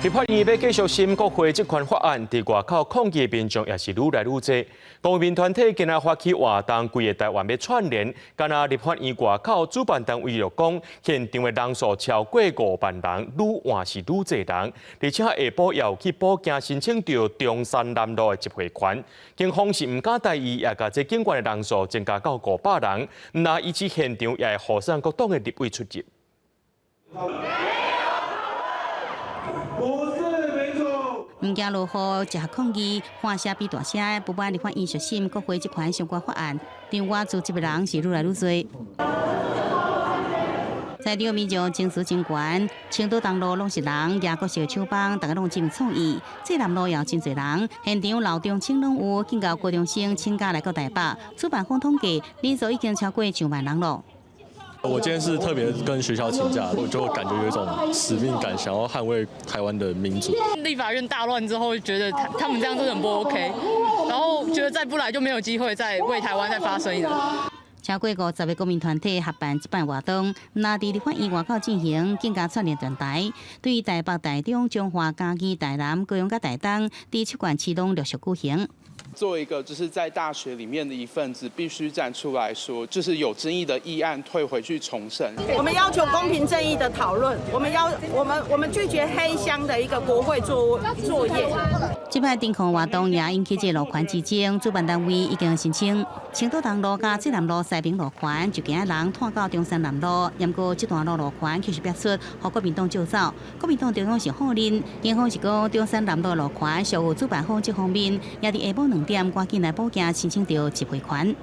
立法院欲繼續審國會職權法案，佇外口抗議的民眾也是愈來愈濟。公民團體今仔發起活動，規个台灣欲串聯，敢若立法院外口主辦單位就講，現場的人數超過5萬人，愈換是愈濟人。而且下晡也有去補件申請著中山南路的集會權，警方是毋敢大意，也共這警員的人數增加到500人。毋但以此現場也會予送各黨的立委出入。不是民主。毋驚落雨，集合抗議，喊聲比大聲，不滿立法院續審國會職權相關法案，場外聚集的人是愈來愈濟。在場民眾情緒真懸，青島東路攏是人，舉各式手枋，大家攏真創意。濟南路也有真濟人，現場老中青攏有，更有高中生請假來到台北。主辦方統計人數已經超過上萬人囉。我今天是特別跟學校請假，我就感覺有一種使命感，想要捍衛台灣的民主。立法院大亂之後，覺得他們這樣真的很不 OK，然後覺得再不來就沒有機會再為台灣再發聲了。超過50個公民團體合辦這擺活動，若佇立法院外口進行，更加串聯全台。對台北、台中、彰化、嘉義、台南、高雄佮台東，佇七縣市攏陸續舉行。做一個就是在大學裡面的一份子，必須站出來說，就是有爭議的議案退回去重審。我們要求公平正義的討論，我們要我們我們拒絕黑箱的一個國會作業。這擺鎮抗活動也引起這路權之爭，主辦單位已經申請青島東路佮濟南路西爿路權，就驚人拖到中山南路。毋過這段路路權卻是逼出，予國民黨借走。國民黨中央是否認，警方是講中山南路路權屬於主辦方這方面，也佇下晡2點趕緊來補件申請著集會權。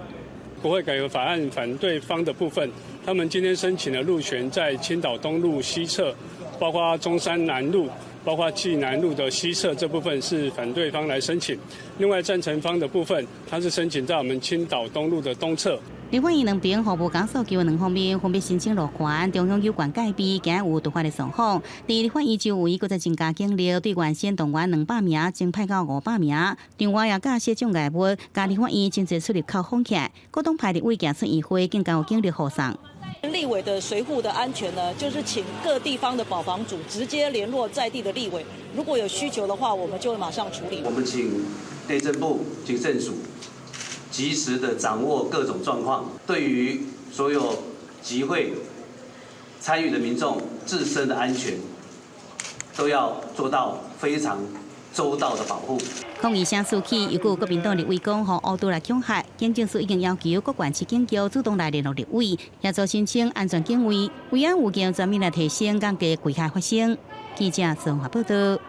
國會改革法案反對方的部分，他們今天申請的路權在青島東路西側，包括中山南路、包括濟南路的西側這部分是反對方來申請。另外贊成方的部分，他是申請在我們青島東路的東側。立法院兩邊服務佮訴求兩方面分別申請路權，中央有權戒備，驚有突發的狀況。佇立法院周圍，閣再增加警力，對原先動員200名，增派到500名。另外也架設障礙物，共立法院真濟出入口封起來。各黨派立委行出議會，更加有警力護送。立委的隨扈的安全呢，就是請各地方的保防組直接聯絡在地的立委，如果有需求的話，我們就會馬上處理。我們請內政部警政署及時的掌握各種狀況，對於所有集會參與的民眾自身的安全，都要做到非常周到的保護。抗議聲四起，又有國民黨立委講，予烏毒來恐嚇，警政署已經要求各縣市警局主動來聯絡立委，協助申請安全警衛，維安有經全面來提升，降低危害發生。記者綜合報道。